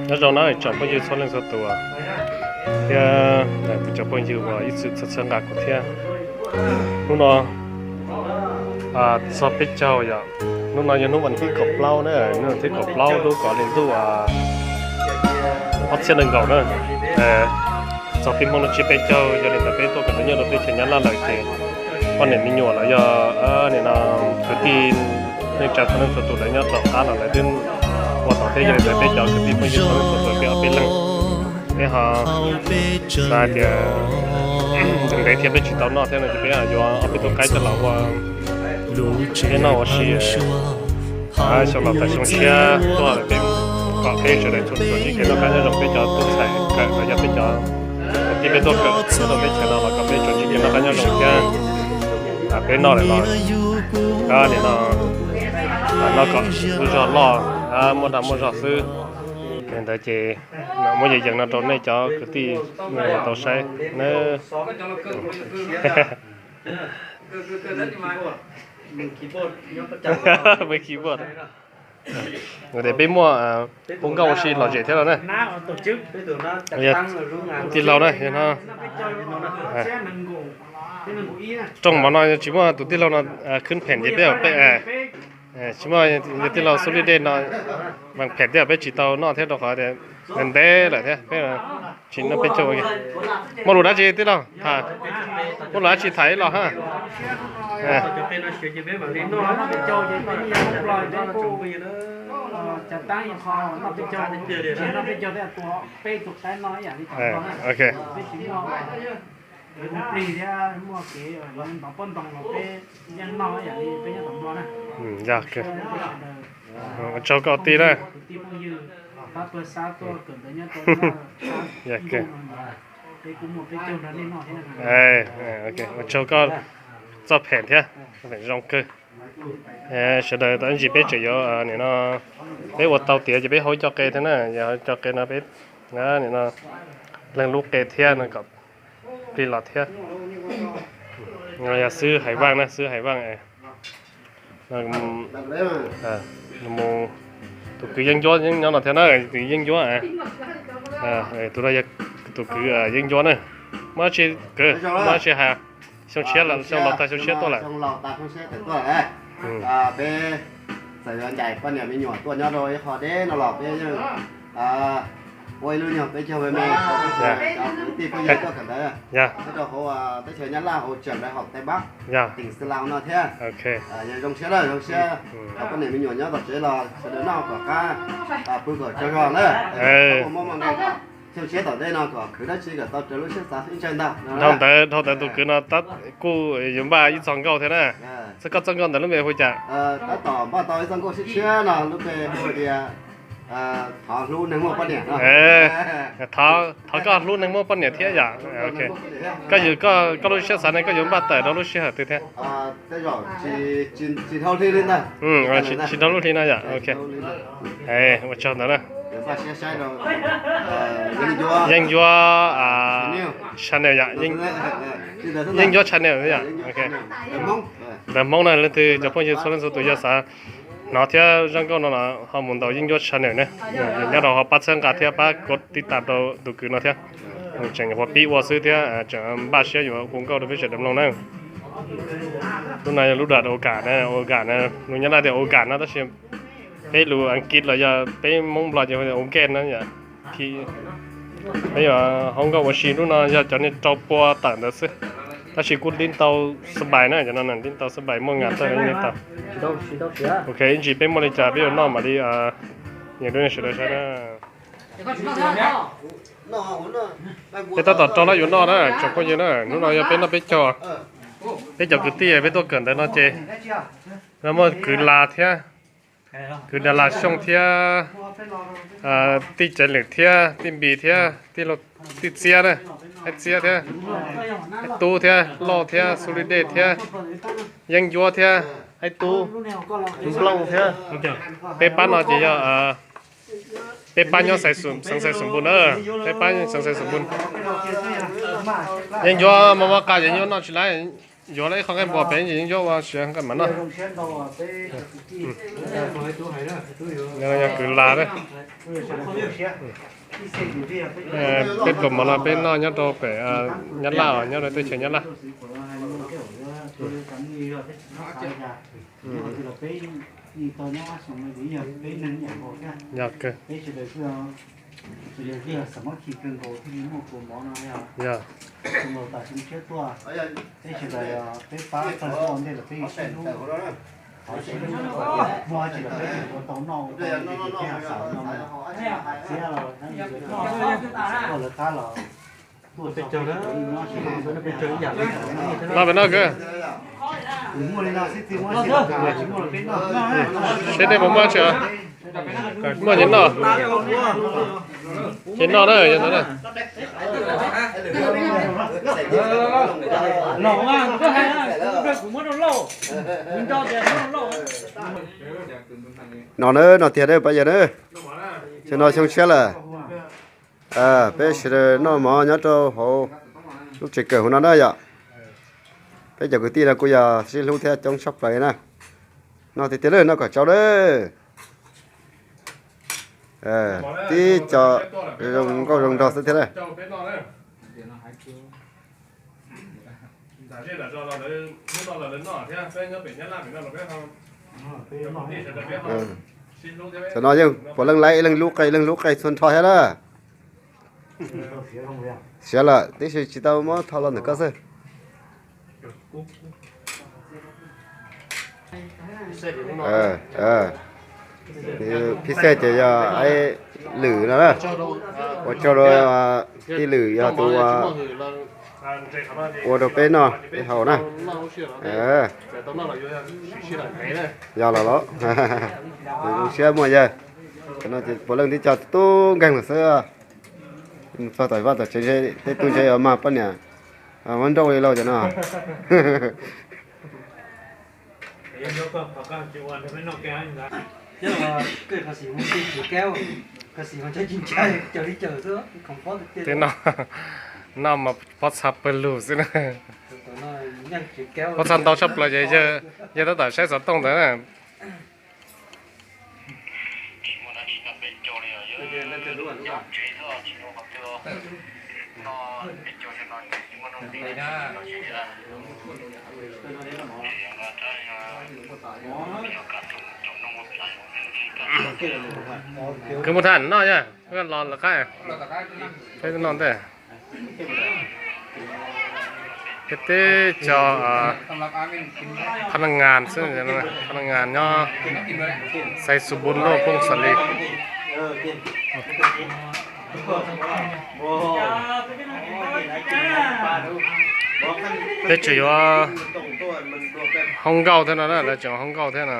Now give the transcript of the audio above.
Nyob zoo na tsoom phooj ywg txhua leej txhua tus thiab kuv cov phooj ywg uas ib txwm txhawb nqa kuv thiab. Hnub no txog peb caug yom, hnub no yog hnub vas thib kaum plaub na, hnub vas thib kaum plaub lub kaum hli ntuj ob txhiab nees nkaum na. Txog peb Hmoob lub tsiab peb caug, yog li ntawd peb tuaj kawm ntawv nyob rau teb chaws Nyab Laj lawm ces poj niam me nyuam los yog nim no kwv tij neej tsa txhua leej txhua tus lawv nyob tom qab los lawv twb ua tau thiab. Yog li ntawd peb cov kwv tij phooj ywg txhua leej txhua tus peb ob peb leeg, peb ho xav tias ntev thiab peb tsis tau noj thiab no ces peb yuav ob peb tug qaib coj los ua peb noj ua si xyoo laus tas xyoo tshiab tuaj lawm peb, kom peb sawv daws tsuas ntsib kev noj qab nyob zoo, peb cov tub ntxhais kawm los yog peb cov kwv tij peb tuaj kawm nyob rau teb chaws no los kom peb tsuas ntsib kev noj qab nyob zoo thiab. Peb noj lawm los nim no noj kom lub zog loj, muaj dag muaj zog xwb. Li ntawd ces muab yees yees no rau nej cov kwv tij tau saib na. Peb muaj hu nkauj ua si lom zem thiab los na. Tij laug na, rooj mov no tsis muaj tus tij laug no khwb phem ces peb, tsis muaj yog tij laug xub li dej no, vas phem thiab peb tsis tau noj thiab rau qhov tias ntev lawm thiab peb tsis noj peb caug. Muaj lus dab tsi tij laug tham, muaj lus dab tsi tham ib los ha. Ok, ua tsaug koj tij na. Ua tsaug koj txoj phem thiab, phem zoo kawg. Sawv daws tos ib ntsis peb tseem yuav nim no, peb ua tau tiav ces peb hau ib co qe thiab na, yog hau ib co qe no peb nim no leeg lub qe thiab no kom plig los thiab. Yog xwb hais vaj na, xwb hais vaj. Mus, tus kwv Yeeb Ncuab nyob no thiab na, tus Yeeb Ncuab. Tus no yog tus kwv Yeeb Ncuab na. Muaj dab tsi kwv, muaj dab tsi hais? Xyoo tshiab, xyoo laus tag xyoo tshiab tuaj lawm. Peb txawm yuav ncaim poj niam me nyuam tuaj nyob rau ib qho deb no los peb yeej ua ib lub nyuag peb caug me me rau peb cov kwv tij phooj ywg tuaj kawm ntawv nyob rau hauv teb chaws Nyab Laj hauv trường đại học Tây Bắc, tỉnh Sơn La no thiab. Yog zoo siab na, zoo siab. Poj niam me nyuam nyob tom tsev los sawv daws noj kom qab, pw kom tsaug zog na. Xyoo tshiab tom ntej no kom khwv dab tsi kom tau raws lub siab xav ib ntsaig ntag. Dhau ntawd, dhau ntawd tus kwv no kuj yuav npaj ib txog nkauj thiab na. Txog koj txoj nkauj ntawd lub npe hu cas? Tab tom npaj tau ib txoj nkauj tshiab tshiab no lub npe hu tias thov hlub neeg muaj poj niam no. Thov koj hlub neeg muaj poj niam thiab yom. Koj, koj lub siab xav ne koj yuav npaj tawm rau lub sij hawm twg thiab? Tsis dhau lub hli no yom. Ua tsaug ntawd na. Yeeb Ncuab channel yom. Yeeb Ncuab channel yom. Ntawv Hmoob na, leej twg cov phooj ywg txhua leej txhua tus yog xav hnov thiab zaj nkauj no los ho mus ntaus Yeeb Ncuab channel na. Nyob rau ho pab txhawb nqa thiab pab kov tib tas rau tus kwv no thiab. Tseem yuav pib ua xwb thiab tseem npaj siab yuav hu nkauj rau peb sawv daws mloog na. Lub no yog lub dam ua kam na, ua kam na, lus Nyab Laj tias ua kam no tab sis peb lus Askiv los yog peb Hmoob Nplog ces ua game na yom. Peb yuav hu nkauj ua si, lub no yog cov niag rau pua tawm ntawd xwb, tab sis kuj ntim tau xab npais na, cov no ntim tau xab npais muaj nga tawj ntim tau. Ok, ib ntsis peb muaj li cas peb yuav noj mam li, sawv daws saib na. Peb tab tom rau lawv yuav noj na tsoom phooj ywg na, hnub no yog peb noj peb caug, peb cov kwv tij peb tuaj kawm ntawv no ces no muaj kwv Las thiab, kwv Las Xyooj thiab, tij Caiv Lwm thiab, tij Npis thiab, tij Txiab na, Haib Txiab thiab, Haib Tub thiab, Lauj thiab, Xub Li Dej thiab, Yeeb Ncuab thiab, Haib Tub, Nplooj thiab. Peb pab no ces yog peb pab nyob xeev Xais Xoom Npus na, peb pab xeev Xais Xoom Npus. Yeeb Ncuab mob mob qa ces Yeeb Ncuab noj tsis laiv. Yuav lawm ib qho nqaij npua pem ces yeej yuav ua siav nqaij mam noj. Yog kwv lam lawm. Peb pluas mov no peb noj nyob rau pem Nyab Laj os, nyob rau teb chaws Nyab Laj. Yog kawg. Yog. Noj pem noj kawg. Seb nej puas muaj tsi. Muaj ces noj. Ces noj na, yog ntawd na. No na, no tiag na pab yawg na. Xyoo no xyoo tshiab lawm. Peb sawv daws noj mov nyob rau hauv lub tsev kawm hauv no na yom. Peb cov kwv tij no kuj yog sib hlub thiab coob tshaj plaws na. Noj tiag tiag lawm, noj kom tsau lawm. Tib co zoo nkauj zoo nraug xwb thiab na. Tam no yeej puav leej laib ib leeg lub qe ib leeg lub qe txhua nrho thiab na. Siav lawm tib si tsis tau muab tho los ntawm koj xwb. Phij xej ces yog aib Lwm no na. Ua tsaug rau tij Lwm yog tus ua rau peb noj peb haus na. Yog los los. Zoo siab muaj yawg. Cov no ces puav leej tib co tub nkeeg lawm xwb. Mus txog tom vaj tom tsev tej tub ntshe yuav mag poj niam muab nrauj li lauj cov no. Tej no noj mas pob txha pawg lug xwb na. Pob txha ntau tshaj plaws ces yawg tab tom saib xov tooj ntawd na. Kwv Mus Tham noj yog los lawv qab, peb noj ntej. Peb teb co phab naj ngas xwb, phab naj ngas nyob Xais Xus Npun Lauj Phooj Xas Lis. Peb tseem yuav hoob nkauj thiab no na, lawv tseem hoob nkauj thiab no.